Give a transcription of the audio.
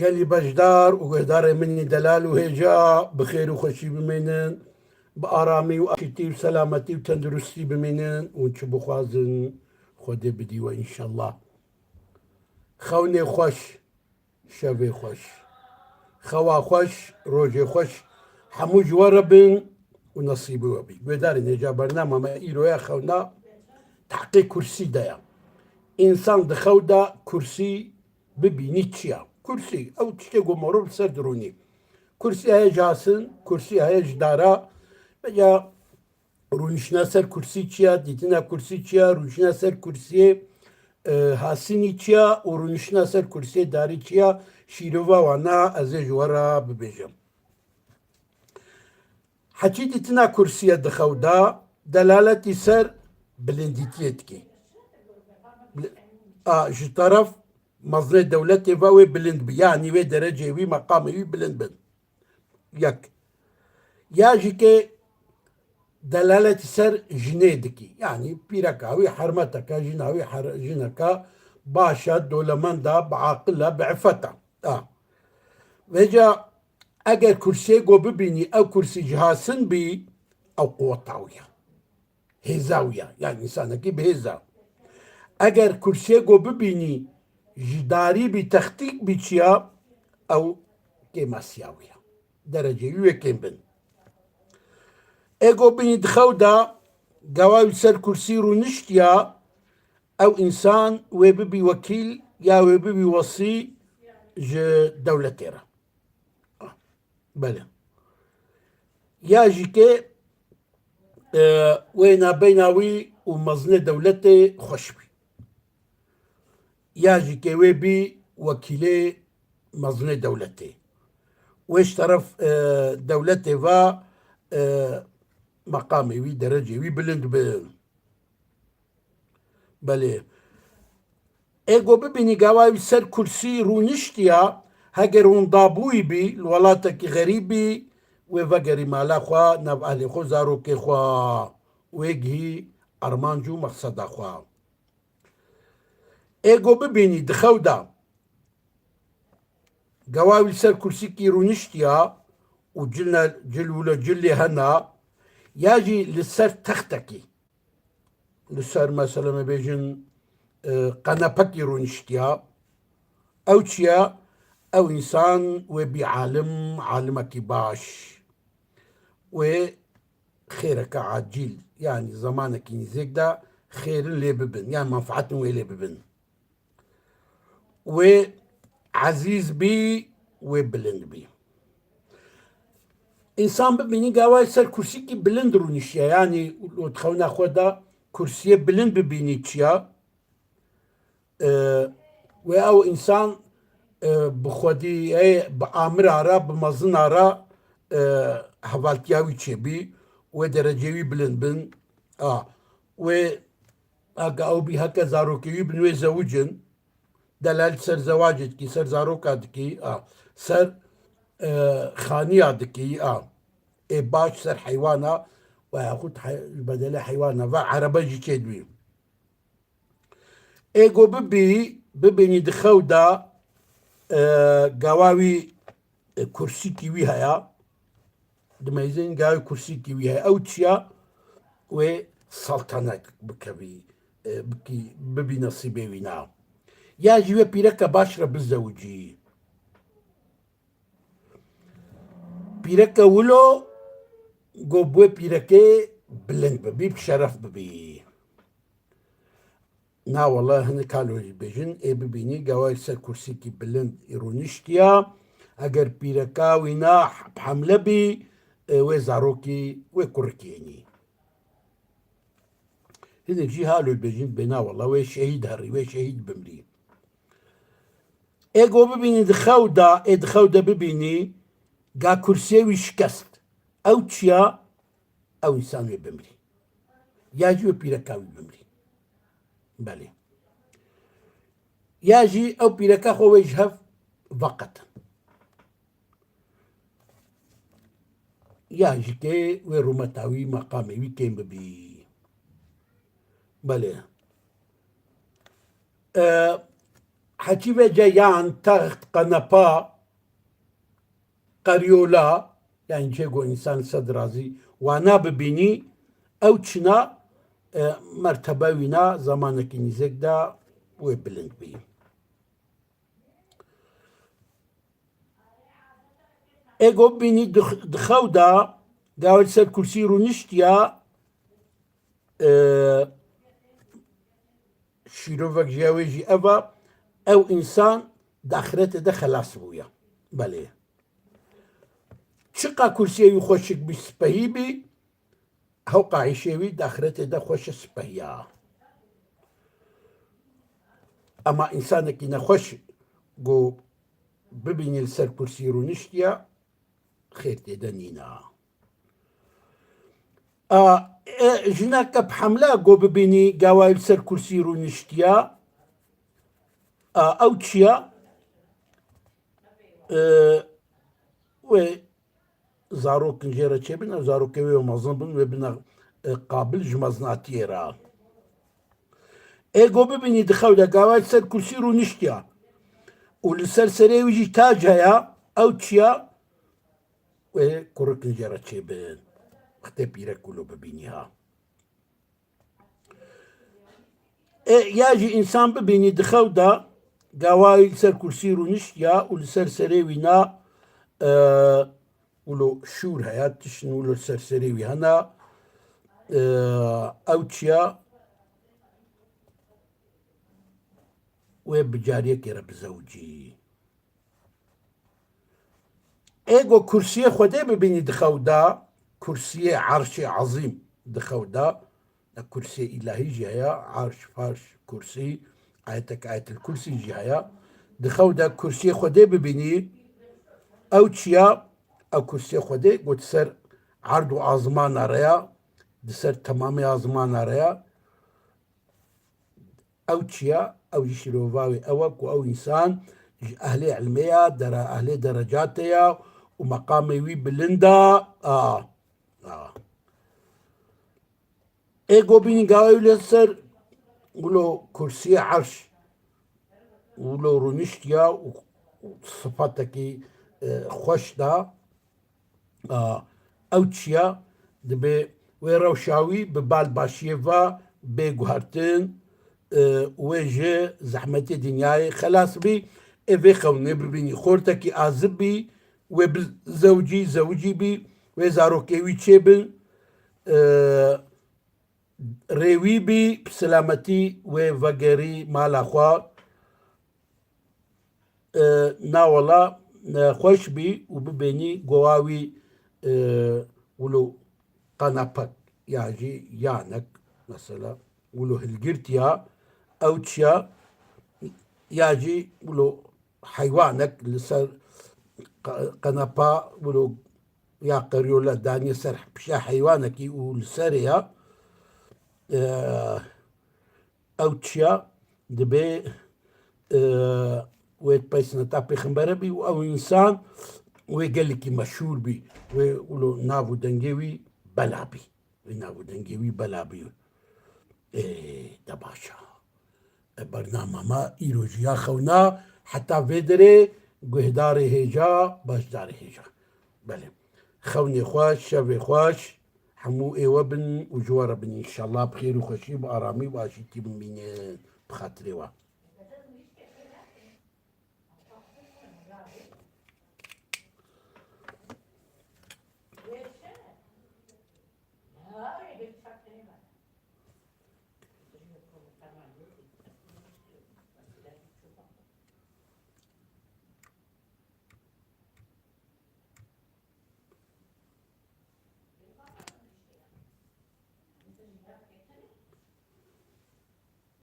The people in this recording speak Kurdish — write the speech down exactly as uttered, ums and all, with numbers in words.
Gelî beşdar û guhdarê min ê delal û hêja bi xêr û xweşî bimînin, bi aramî û aşîtî û selametî û tenduristî bimînin û çi bixwazin Xwedê bidî we înşellah. Xewnê xweş, şevê xweş, xewa xweş, rojê xweş hemû ji we re bin û nesîbê we bî. Guhdarên hêja, bernama me îro ya xewna tehqê kursî de ye. Însan di xew de kursî bibînî çi ya? Kursî, ew tiştê ku morov li ser dirûnî. Kursî heye ji hasin, kursî heye ji dara. Veca rûniştina ser kursî çi ya, dîtina kursî çi ya, rûniştina ser kursiyê, e, hasinî çi ya û rûniştina ser kursiyê darî çi ya, şîrova wana ez ê ji we re bibêjim. Heçî dîtina kursiyê di xew de delaletî ser bilindîtiyê dike. A, ji teref mezinê dewletê ve wê bilind bi, yanî wê dereceyê wî, meqamê wî bilind bin. Yek. Ya jî ke delaletî ser jinê dikî. Yanî pîreka wî hermeteke, jina wî her-, jineke baş e, dolemend e, bi aqil e, bi îfet e. A. Veca eger kursiyê go bibînî, ew kursî ji hasin bî, ew quweta wî ye. Hêza wî ye. Yanî însanekî bi hêz e. Eger kursiyê go bibînî, ji darî bî, textîk bî, çi ye, ew kêmasiya wî ye. Dereceyê wî wê kêm bin. Ê go bînî di xew de, gawa wî ser kursî rûniştiya, ew însan wê bibî wekîl ya wê bibî wesî ji dewletê re. Belê. Ya jî ke, e, wê nabeyna wî û mezinê dewletê xweş bî. Ya jî ke wê bî wekîlê mezinê dewletê. Wê ji teref, e, dewletê ve, e, meqamê wî, derecê wî bilind bi. Belê. Ê go bibînî gawa wî ser kursî rûniştiya, heger windabûyî bî, li welatekî xerîb bî, wê vegerî mala xwe, nav ehlê xwe, zarokê xwe, wê gihî armanc û mexseda xwe. Ê go bibînî di xew de, gawa wî li ser kursîkî rûniştiya û cilne, cil wilo cilê hena, ya jî li ser textekî, li ser, mesela, me bêjin, e, qenepekî rûniştiya. Ew çi ye? Ew însan wê bî alim, alimekî baş. Wê xêreke acîl, yanî zemanekî nîzêk de xêrin lê bibin, yan menfeetin wê lê bibin. Wê ezîz bî, wê bilind bî. Însan bibînî gawayê ser kursîkî bilind rûnişiye, yanî li xewna xwe de kursiyê bilind bibînî çiya. E, wê ew însan, e, bi xwedî, ê, bi amira re, bi mezina re, e, hevaltiya wî çêbî, wê derecê wî bilind bin. A, wê Heke ew bî, heke zarokê wî bin, wê zewicin. Delal ser zewacê dikî, ser zaroka dikî, a, ser, e, xaniya dikî, a. Ê baş ser heywana, we yaxud hey-, ji bedelê heywana ve erebe jî çêdibî. Ê go bibî, bibînî di xew de, e, gawa wî, e, kursîkî wî heye. Dimeyzên gavê kursîkî wî heye. Ew çiya wê saltanet bikevî, e, bikî, bibî nesîbê wî na. Ya jî wê pîreke baş re bizewicî. Pîreke wilo go bi wê pîrekê bilind bibî, bi şeref bibî. Na wele hinek kalo jî bêjin, ê bibînî gawayê ser kursîkî bilind î rûniştiya, eger pîreka wî na bi hemle bî, ê wê zarokî, wê kurikî hênî. Hinek jî halo bêjin bê na wele wê şehîd herî, wê şehîd bimrî. Ê go bibînî di xew de, ê di xew de bibînî ga kursiyê wî şikest. Ew çiya? Ew însan wê bimrî. Ya jî wê pîreka wî bimrî. Belê. Ya jî ew pîreka xwe wê ji hev veqetin. Ya jî kê wê rûmeta wî, meqamê wî kêm bibî. Belê. E, heçî ve ceyan, text, qenepa, qeryola, yani cê ku însan sedrazî wana bibînî, ew çina, e, mertebe wîna zamanekî nîzek de wê bilind bî. Ê ku bibînî di, di xew de, gawê li ser kursî rûniştiya, e, şîrovek ji ya wê jî ev e, ew însan di axretê de xelas bûye. Belê. Çiqa kursiyê wî xweşik bî, spehî bî, hewqa îşê wî di axretê de xweş e, spehî ya. Ema însanekî nexweş ku bibînî li ser kursî rûniştiye, xêr tê de nîne. A, e, jineke bi hemle ku bibînî gawayî li ser kursî rûniştiye, a, ew çi ye? E, wê zarokin jê re çêbin, ew zarokê wê mezin bin, wê bine, e, qabil ji mezinatiyê re. Ê ku bibînî di xew de gawayî li ser kursî rûniştiye û li ser serê wî jî tac heye, ew çi ye? Wê kurikin jê re çêbin. Wextê pîrek wilo bibînî ha. E, ya jî însan bibînî di xew de gawayî li ser kursî rûniştiya û li ser serê wî na, e, wilo şûr heye, tiştin wilo li ser serê wî hene, e, ew çiya wê bi cariyekê re bizewicî. Ê ku kursiyê Xwedê bibînî di xew de, kursiyê Erşê Ezîm di xew de, ne kursiyê îlahî jî heye, Erş, Ferş, Kursî, ayetek Ayetil Kursî jî heye. Di xew de kursiyê Xwedê bibînî, ew çiya, ew kursiyê Xwedê ku di ser erd û azmana re ya, di ser temamê azmana re ya. Ew çi ye? Ew jî şîrova wê ew e ku ew însan ji ehlê ilmê ye, dere-, ehlê derecatê ye û meqamê wî bilind e. A, a. Ê ku bînî gawê wî li ser wilo kursiyê erş, wilo rûniştiya û, û sifatekî, e, xweş da. A, ew çiya dibe wê rewşa wî bi bal başiyê ve bê guhertin, e, wê ji zehmetê dinyayê xelas bî, ê vê xewnê bibînî xortekî azib bî, wê bi zewcî, zewicî bî, wê zarokê wî çêbin, e, rê wî bî, bi silametî wê vegerî mala xwe. E, na wela, e, xweş bî û bibênî gowa wî, e, wilo qenepek ya jî yanek, mesela, wilo hilgirtiya, ew çiya, ya jî wilo heywanek li ser qe-, qenepa, wilo ya qeryola daniye ser pişa heywanekî û li serê ya, e, ew çiya dibe, e, wê di pey sineta pêxembere bî û ew însan wê gelekî meşhûr bî. Wê wilo nav û dengê wî bela bî. Wê nav û dengê wî bela bî. Ê, de baş e. E, bernama me îro jî ya xewna heta vê derê guhdarê hêja, beşdarê hêja. Belê. Xewnê xweş, şevê xweş. Hemû ê we bin û ji we re bin înşallah. Bi xêr û xweşî, bi aramî û aşîtî bimînin. Bi xatirê we.